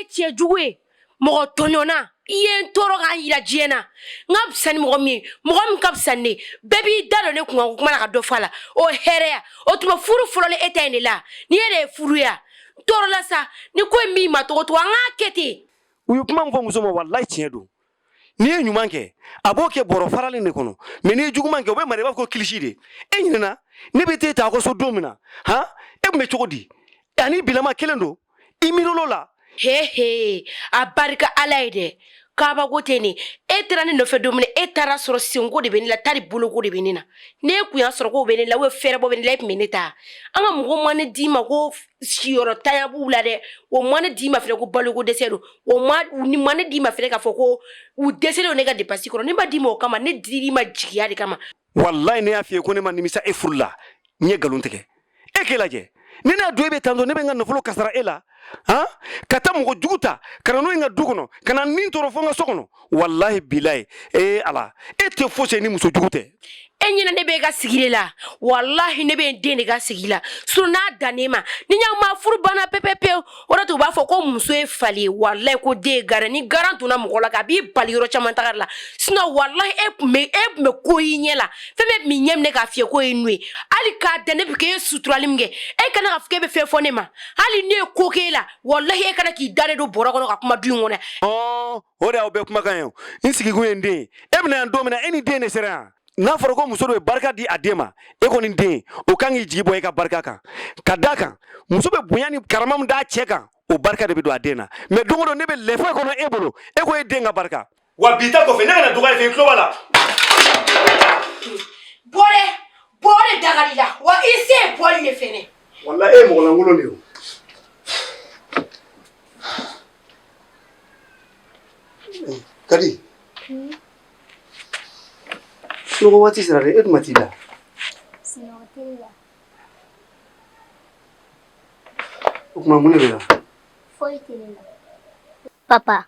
cɛ jugu ye, mɔgɔ tɔɲɔna. I ye n tɔɔrɔ k'an yira diɲɛ na. N ka fisa ni mɔgɔ min ye, mɔgɔ min ka fisa ni ne ye, bɛɛ b'i da don ne kun kan ko kuma la ka dɔ fɔ a la. O hɛrɛya, o tuma furu fɔlɔlen e ta in de la. Ni e de ye furu ya, n tɔɔrɔla sa. Ni ko in b'i ma cogo o cogo, an k'a kɛ ten. U ye kuma min fɔ muso ma, walayi tiɲɛ don. N'i ye ɲuman kɛ, a b'o kɛ bɔrɔ faralen de kɔnɔ, mais n'i ye juguman kɛ, o bɛ mara i b'a fɔ ko kilisi de. E ɲinɛna ne bɛ t'e ta aw ka so don min na, han, e tun bɛ cogo di? Ani bilama kelen don, i miiril'o la? He he, a barika Ala ye dɛ. Kabako tɛ nin. E taara ne nɔfɛ don min na, e taara sɔrɔ senko de bɛ ne la, tari boloko de bɛ ne na. Ne kun y'a sɔrɔ ko bɛ ne la, o fɛɛrɛbɔ bɛ ne la, e tun bɛ ne ta. An ka mɔgɔw ma ne d'i ma ko siyɔrɔ tanya b'u la dɛ. O ma ne d'i ma fɛnɛ ko baloko dɛsɛ don. O ma ni ma ne d'i ma fɛnɛ k'a fɔ ko u dɛsɛlen don ne ka dépense kɔrɔ. Ne ma d'i ma o kama, ne dir'i ma jigiya de kama. Walayi, ne y'a f'i ye ko ne ma nimisa e furu la, n ye nkalon tigɛ. E k'e lajɛ, ni ne y'a dɔn e bɛ tan tɔ, ne bɛ n ka nafolo kasara e la, han, ka taa mɔgɔ jugu ta ka na n'o ye n ka du kɔnɔ, ka na nin tɔɔrɔ fo n ka so kɔnɔ. Walahi bilayi, ee Ala, e tɛ fosi ye ni muso jugu tɛ. E ɲɛna ne bɛ e ka sigi de la. Walahi, ne bɛ n den de ka sigi la. Sinon n'a dan ne ma ni ɲa furu banna pepepewu, o de tun b'a fɔ ko muso ye fali ye. Walahi, ko den ye garan. Ni garan donna mɔgɔ la, a b'i bali yɔrɔ caman taga la. Sinon walahi, e tun bɛ ko i ɲɛ la, fɛn bɛɛ tun b'i ɲɛ minɛ k'a fiyɛ ko ye nu ye. Hali k'a dan ne bɛ k'e suturali min kɛ, e kana k'a fɔ k'e bɛ fɛn fɔ ne ma. Hali ne ye ko k'e la, walahi, e kana k'i da de don bɔrɔ kɔnɔ ka kuma du in kɔnɔ. O de y'aw bɛɛ kumakan ye. N sigikun ye n den ye. E bɛna yan don min na, e ni den de sera yan. N'a fɔra ko muso de bɛ barika di a den ma, e kɔni den o kan k'i jigi bɔ e ka barika kan. Ka d'a kan, muso bɛ bonya ni karama min d'a cɛ kan, o barika de bɛ don a den na. Mais don o don ne bɛ lɛfɛ kɔnɔ e bolo, e ko e den ka barika wa. Bi ta kɔfɛ, ne kana dɔgɔya fɛ, i tulo b'a la. Bɔ dɛ, bɔ de dagali la wa, i se ye bɔli de fɛnɛ. Walahi, e ye mɔgɔlankolon de ye. O Kadi, sunɔgɔ waati sera dɛ. E dun ma t'i da? Sunɔgɔ tɛ ne la. O tuma, mun de bɛ la? Foyi tɛ ne la. Papa,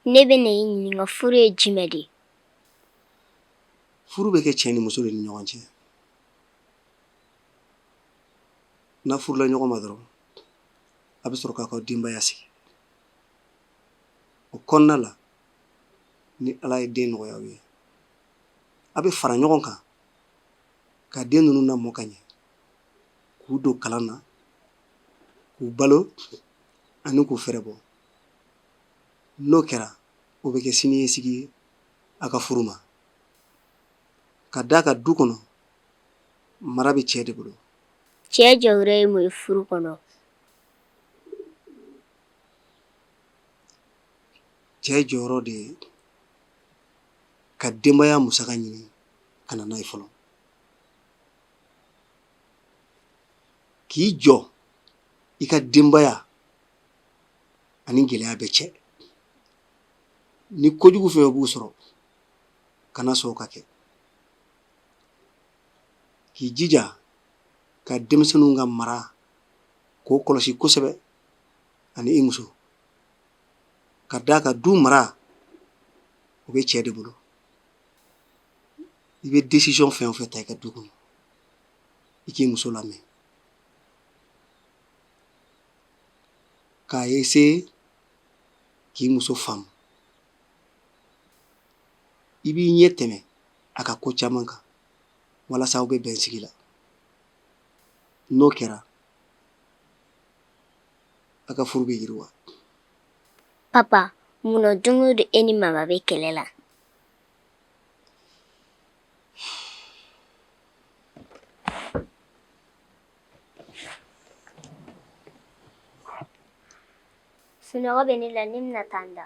ne bɛ na i ɲininka, furu ye jumɛn de ye? Furu bɛ kɛ cɛ ni muso de ni ɲɔgɔn cɛ. N'a furula ɲɔgɔn ma dɔrɔn, a bɛ sɔrɔ k'a ka denbaya sigi. O kɔnɔna la, ni Ala ye den nɔgɔya aw ye, a bɛ fara ɲɔgɔn kan ka den ninnu lamɔ ka ɲɛ, k'u don kalan na, k'u balo ani k'u fɛɛrɛ bɔ. N'o kɛra, o bɛ kɛ siniɲɛsigi ye a ka furu ma. Ka d'a kan, du kɔnɔ, mara bɛ cɛ de bolo. Cɛ jɔyɔrɔ ye mun ye furu kɔnɔ? Cɛ jɔyɔrɔ de ye ka denbaya musaka ɲini ka na n'a ye fɔlɔ, k'i jɔ i ka denbaya ani gɛlɛya bɛɛ cɛ. Ni kojugu fɛn o b'u sɔrɔ, kana sɔn o ka kɛ. K'i jija ka denmisɛnninw ka mara k'o kɔlɔsi kosɛbɛ, ani i muso. Ka d'a kan, du mara, o bɛ cɛ de bolo. I bɛ décision fɛn o fɛn ta i ka du kɔnɔ, i k'i muso lamɛn, k'a essayer k'i muso faamu. I b'i ɲɛ tɛmɛ a ka ko caman kan walasa aw bɛ bɛn sigi la. N'o kɛra, a ka furu bɛ yiriwa. Papa, mun na don o don e ni mama bɛ kɛlɛ la? Sunɔgɔ bɛ ne la, ne bɛna taa n da.